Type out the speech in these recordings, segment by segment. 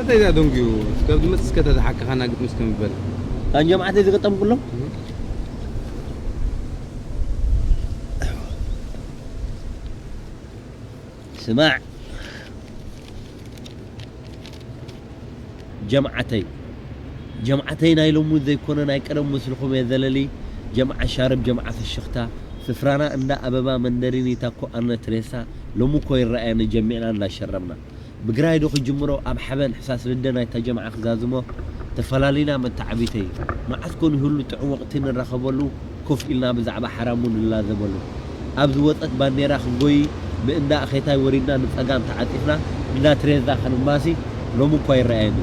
እንታይ እዛ ደንጉዩ? እስከ ዝመጽእ እስከ ተዝሓክኻና ግጥም እስከ ምበል። እታን ጀምዓተይ ዝገጠምኩሎም? ስማዕ ጀምዓተይ፣ ጀምዓተይ ናይ ሎሚ ዘይኮነ ናይ ቀደም ምስልኹም እየ ዘለሊ። ጀምዓ ሻርብ፣ ጀምዓ ፍሽኽታ፣ ስፍራና እንዳ ኣበባ መንደሪን ይታኮ ኣነ ትሬሳ። ሎሚ እኮ ይረኣየኒ ጀሚዕና እንዳሸረብና። ብግራይ ዶ ክጅምሮ ኣብ ሓበን ሕሳስ ልደ ናይታ ጀምዓ ክዛዝሞ ተፈላሊና መተዓቢተይ። መዓስ ኮን ይህሉ ጥዑም ወቕቲ ንራኸበሉ ኮፍ ኢልና ብዛዕባ ሓራሙ ንላዘበሉ። ኣብ ዝወጸት ባንዴራ ክንጎይ ብእንዳ ኣኼታይ ወሪድና ንጸጋም ተዓጺፍና እንዳ ትሬዛ ክንማሲ ሎሚ እኳ ይረኣየኒ።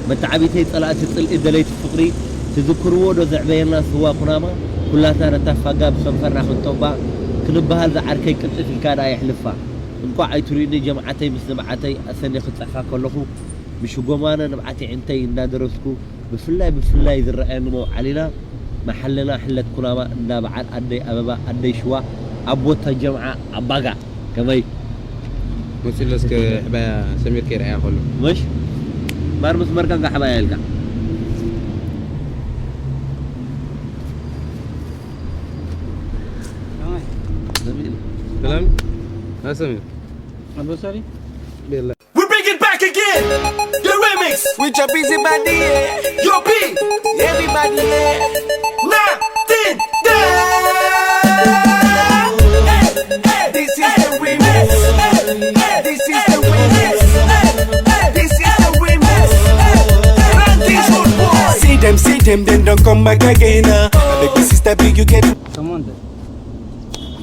መተዓቢተይ ጸላእቲ ጽልኢ ደለይቲ ፍቕሪ ትዝክርዎ ዶ ዘዕበየና ስዋ ኩናማ ኩላትና ነታፋጋ ብከንፈርና ክንጠባ ክንበሃል ዝዓርከይ ቅልጥፍ ኢልካ ደኣ የሕልፋ። እንቋዕ ኣይትርእዩኒ ጀምዓተይ ምስ ንብዓተይ ኣሰንየ ክጽሕፋ ከለኹ ምሽጎማነ ንብዓት የዒንተይ እንዳደረስኩ ብፍላይ ብፍላይ ዝረኣየኒ መውዓሊና መሓለና ሕለት ኩናማ እንዳ በዓል ኣደይ ኣበባ ኣደይ ሽዋ ኣቦታ ጀምዓ ኣባጋ ከመይ መፂሎ እስከ ሕባያ ሰሚር ከይረኣያ ከሎ መሽ ማር ምስ መርቃን ካሕባያ ኢልካ ሰላም ሰሚር ኣልቦሳሪ ቤላ We bring it back again. The remix with your busy body. Yeah. Your beat. Everybody. Yeah. Nothing down. Hey, hey, this is the remix. Hey, hey, this is the remix. Hey, hey, this is the remix. Hey, run this road, boy. See them, see them, then don't come back again. Uh. Big sister, big, you get. Come on, then.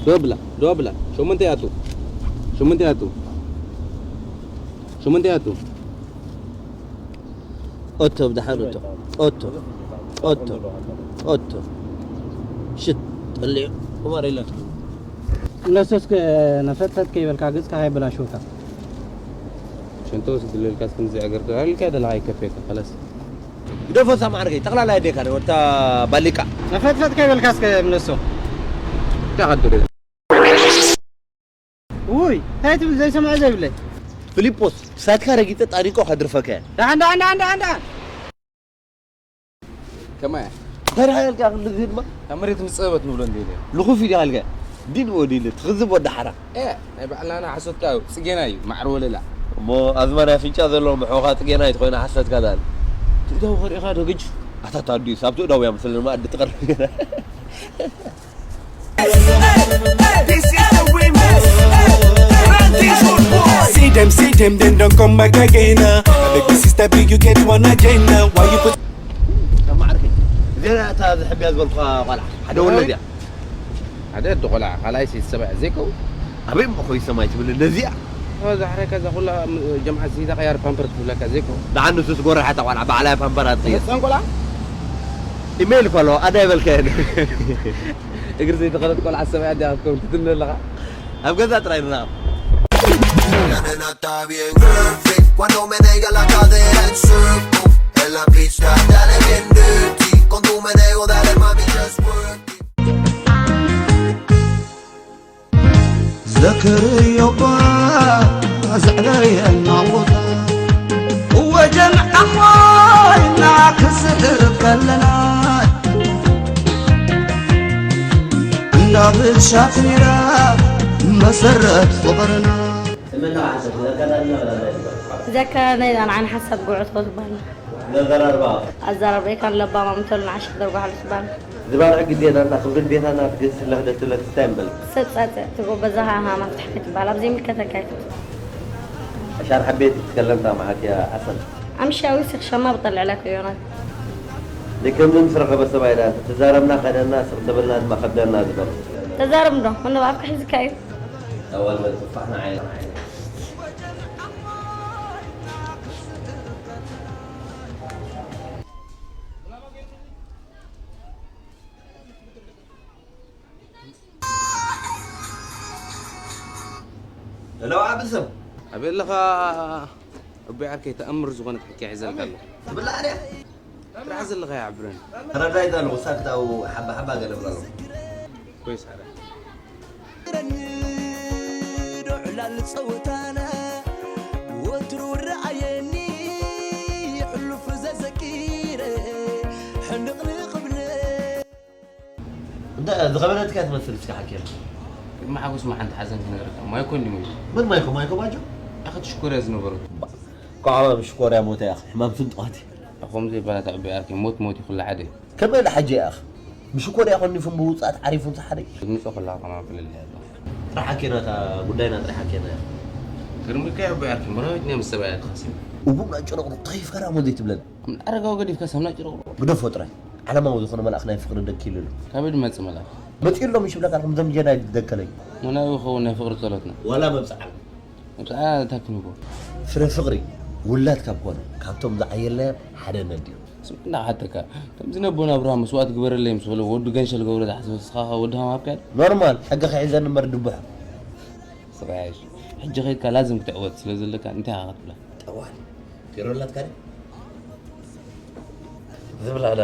Dobla, dobla. Shumunte atu. Shumunte atu. Shumunte atu. ኦቶ ብድሓን ኦቶ ኦቶ ኦቶ ኦቶ ሽት ጠሊዑ ቁማር የለን እነሱ እስከ ነፈጥፈጥ ከይበልካ ገጽካ ሃይበላሽወካ ሸንቶ ስድለልካ እስከ ንዚ ኣገር ኣልካ ደላ ኣይከፈካ خلاص ግደፎ ሳማዕርከይ ጠቕላላ የደካ ወታ ባሊቃ ነፈጥፈጥ ከይበልካ እስከ ምነሶ እንታይ ቀጥሉ ውይ እንታይ ትብል ዘይሰምዐ ዘይብለይ ፊሊጶስ ብሳትካ ረጊጸ ጣኒቆ ከድርፈካ እየ። ደሓን ደሓን ደሓን ደሓን ደሓን ከማያ እንታይ ደሓን ያልካ ክንድዚ ድማ ካብ መሬት ምስ ጸበበት ንብሎ እንደ ኢለ ልኹፍ ኢዲ ሃልካ ዲን ወዲን ትኽዝብ ወዲ ሓራ እ ናይ ባዕላና ሓሶትካ እዩ ጽጌና እዩ ማዕር ወለላ እሞ ኣዝማን ኣፍንጫ ዘለዎም ብሕውኻ ጽጌና እዩ ትኾይና ሓሰትካ ዛል ትእዳው ከሪእኻ ዶ ግጅ ኣታ ታዲዩስ ኣብ ትእዳው እያ ምስልን መኣዲ ትቐርብ See them, see them, then don't come back again. Uh. Big sister, big, you get one agenda. Why you put? እዚኣ እታ ዝሕብያ ዝበልኩኻ ቆልዓ ሓደ ወለድ እያ ሓደ ወዲ ቆልዓ ካልኣይ ሴት ሰብኣይ ዘይከው ኣበይ እሞ ኮይኑ ሰማይ ትብል ነዚኣ ዛሕረካ እዛ ኩላ ጀምዓ ሲዛ ቀያር ፓምፐር ትብለካ ዘይከው ደሓን ንሱስ ጎረሓታ ቆልዓ ባዕላ ፓምፐር ኣትቀየር ህፃን ቆልዓ ኢሜይል እኮ ኣለዎ ኣዳ ይበልካ እግሪ ዘይተኸለት ቆልዓ ሰብኣይ ኣዲኣ ክትከውን ትትምነ ኣለኻ ኣብ ገዛ ጥራይ ንረኣም None of the time, yeah, perfect. Cuando me nega la cadera en circle. En la pista, dale bien dirty. Con tu meneo, dale mami, just work it. ዘክርዮባ ዘዕለየና ቦታ ወጀን ኣሞይና ክስእር ከለና እንዳብሻ ትኒራ መሰረት ፍቕርና ዘከረነይ ዛን ዓይኒ ሓሳብ ጉዕቶ ዝበሃል ነዘራርባ ኣዘራርበይ ካን ለባማ ምተሉ ንዓሽ ክደርጓ ሓሉ ዝበሃል ዝባልዕ ግዴታና ክብሪ ግዴታና ትግስለህ ደትብለክ ስታይ ምበል ሰብ ጻጸ ትጎ በዛ ሃሃ ማፍትሕ ክትበሃል ኣብ ዘይምልከተካ ይፍት ኣሻር ሓቤት ትከለምታ ማዓት ያ ኣሰን ኣምሻዊ ስኽ ሸማ ብጠልዕለክ ዮናት ደከምኒ ምስ ረኸበ ሰብኣይ ዳ ተዛረብና ከደና ስቕ ተበልና ድማ ከብደና ዝበል ተዛረብ እንዶ ምነው ኣብካ ሒዝካ እዩ ኣዋል በል ትፋሕና ዓይና ሄሎ ዓቢ ሰብ ኣበይ ኣለኻ እቦይ ዓርከይ ተኣምር ዝኾነት ሕክያ ሒዘልካ ኣለኹ ትብላዕ ድያ ጥራሕ ዘለኻ ይዓብረኒ ተረዳይታ ኣለኹ ሳክታው ሓባ ሓባ ገለ ብላ ኣለኹ ኮይስ ሓዳ ዶዕላል ጸወታና ወትሩ ረኣየኒ ዝኸበደትካ ትመስል እስካ ሓኪም። ቅድሚ ሓጎስ ማ ሓንቲ ሓዘን ክነግረካ። ማይኮ እንዲ ሞይቱ። መን ማይኮ? ማይኮ ባጆ? ኣኸ ትሽኮርያ ዝነበረቱ። ኳዕባ ምሽኮርያ ሞተ ያኽ ሕማም ፍንጥዋት። ከምዚ ይባላት ኣቢ ኣርኪ ሞት ሞት ይኹላ ሓደ። ከመይ ኢሉ ሓጂ ያኽ? ምሽኮርያ ኮኒፉን ብውፃት ዓሪፉን ሰሓደ። ድምፆ ከላ ከማን ፍልል ያለ። ጥራሕ ሓኬና እታ ጉዳይና ጥራሕ ሓኬና ያኽ። ግርምካ ኣቢ ኣርኪ መራዊት ናይ ምስ ሰብኣያ ተኸሲብ። እቡና ጭረቕሩቕ ተይፈራ ሞ ዘይትብለን። ኣረጋዊ ገዲፍካ ሰምና ጭረቕሩቕ። ግደፎ ጥራይ። ዓለማዊ ዝኾነ መልኣኽ ናይ ፍቕሪ ደኪልሉ። ካበይ ድመጽእ መልኣኽ? መጺኡ ኣሎ ምሽ ይብለካ ኣለኹ፣ ምዞም ጀና ይደከለይ። መናዊ ይኸውን ናይ ፍቕሪ ጸሎትና። ዋላ መብጽዓ። መብጽዓ ታክንቦ። ፍረ ፍቕሪ ውላድ ካብ ኮነ፣ ካብቶም ዝዓየልናዮም ሓደ ነድዮ። ስምዕና ክሓተካ፣ ከምዚ ነቦና ኣብርሃም መስዋእቲ ግበረለይ ምስ በሎ፣ ወዱ ገንሸል ገብረ ዝሓስበ ንስኻ ኸ ወዲ ሃም ሃብካዮ? ኖርማል፣ ሕጊ ክሒዘኒ እምበር ድቡሕ። ሰብኣይ፣ ሕጂ ኸይድካ ላዝም ክትዕወት ስለ ዘለካ እንታይ ኢኻ ክትብላ? ጠዋል። ፌሮ ኣላትካ ድያ? ዝብላ ዳ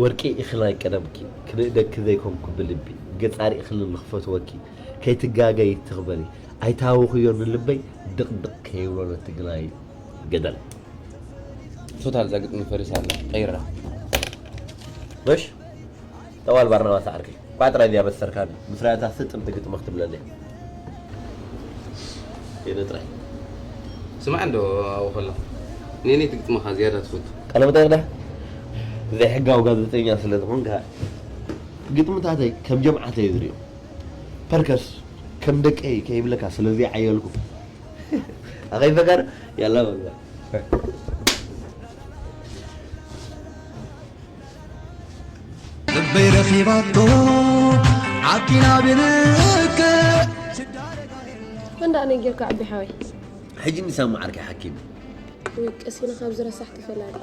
ወርቂ ኢኺ ናይ ቀደምኪ፣ ክንእደኪ ዘይኮንኩ ብልቢ፣ ገጻሪ ኢኺ ንኽፈትወኪ፣ ከይትጋገዪ ትኽበሪ፣ ኣይትሃውኽዮ ንልበይ፣ ድቕድቕ ከይብሎ ነቲ ግናይ ገደል። ቶታል እዛ ግጥሚ ፈሪሳ ኣላ፣ ቀይራ። ምሽ? ጠዋል ባርናባስ ዓርከይ፣ ቋጥራ እዚኣ በሰርካኒ፣ ምስ ራእታ ስጥምቲ ግጥሚ ክትብለኒ እያ። የለ ጥራይ። ስማዕ እንዶ ኣብኡ ከሎ ነኔ ትግጥምኻ ዝያዳ ትፈቱ። ቃለ መጠይቕ ዳ ዘይሕጋዊ ጋዜጠኛ ስለ ዝኾንካ ግጥምታተይ ከም ጀምዓተይ ዝሪኦ ፐርከስ ከም ደቀይ ከይብለካ ስለ ዘይዓየልኩ ኣኸይፈጋር ያላ በልባ ልበይ ረኺባቶ ዓኪና ብልክዕ እንዳ ኣነ ጌርካ ዓቢ ሓወይ ሕጂ ንሳሙ ዓርከይ ሓኪም ወይ ቀሲና ካብ ዝረሳሕ ትፈላለ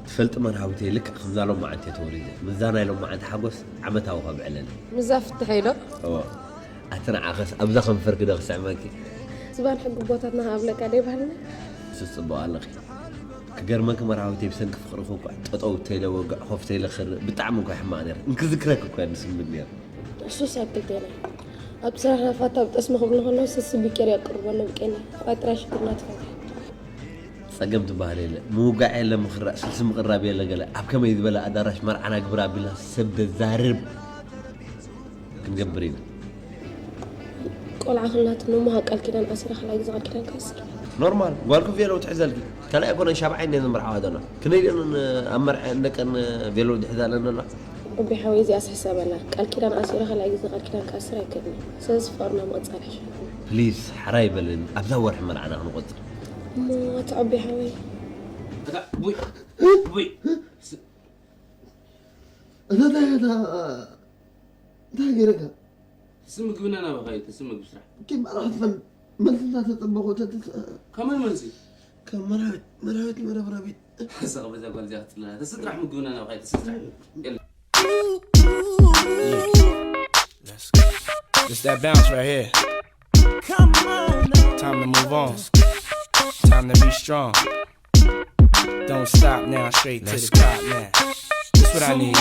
ትፈልጢ መርሃዊተይ ልክዕ ከምዛ ሎም መዓልቲ ተወሊደ ምዛ ናይ ሎም መዓልቲ ሓጎስ ዓመታዊ ከብዕለኒ ምዛ ፍትሐ ኢሎ እወ ኣቲ ንዓኸስ ኣብዛ ከንፈርኪ ዶ ክስዕመኪ ዝባን ሕጊ ቦታትና ሃብለካ ደይ ባህልና ንስስ ጽቡቕ ኣለኺ ክገርመኪ መርሃዊተይ ብሰንኪ ፍቕርኺ እኳ ጠጠው ተይለ ወግዕ ኮፍ ተይለ ክርእ ብጣዕሚ እኳ ሕማቕ ነይረ እንክዝክረኪ እኳ ንስምድ ነይረ እሱስ ኣብ ክልቴና ኣብ ስራሕና ፋታ ብጠስሚ ክብሉ ከለዉ ስስቢ ቄር የቅርበሎም ቄና ቋጥራ ሽግርና ትፈትሕ ጸገም ትበሃል የለ ምውጋዕ የለ ምኽራእ ስልሲ ምቕራብ የለ ገለ ኣብ ከመይ ዝበለ ኣዳራሽ መርዓና ግብር ኣቢልና ሰብ ደዛርብ ክንገብር ኢና ቆልዓ ክናትና እሞ ቃል ኪዳን ኣሲረ ካልኣይ ግዜ ቃል ኪዳን ክኣስር ኖርማል ጓልኩም ቬሎ ትሕዘልኪ ካልኣይ ኣይኮነን ሻብዓይ እንደ ዝምርዓዋ ዘለና ክንደይደን ኣብ መርዐ እንደቀን ቬሎ ዝሕዛለን ዘሎ ቁቢ ሓወይ እዚኣ ስሕሰበላ ቃል ኪዳን ኣሲረ ካልኣይ ግዜ ቃል ኪዳን ክኣስር ኣይክእልን ስለዚ ፍቕርና ምቕጻል ሕሸ ፕሊዝ ሓራይ በልን ኣብዛ ወርሒ መርዓና ክንቆጽር እሞ ኣቲ ዑቢ ሓወይ እታ ቡይ ቡይ እታ እንታይ እታ እንታይ ገይረካ ስም ምግብና ናባኻ እዩ እቲ ስም ምግቢ ስራሕ ኪም ኣላ ክትፈል መልስና ተጠበቑ ተትስ ከመን መልሲ ካብ መራዊት መራዊት መረብረቢት ሰቕ በዛ ጓል እዚኣ ክትፅልና ተስጥራሕ ምግብና ናባኻ እዩ ተስጥራሕ የለ It's that bounce right here. Time to move on. Time to be strong. Don't stop now, straight to the top now. That's what I need.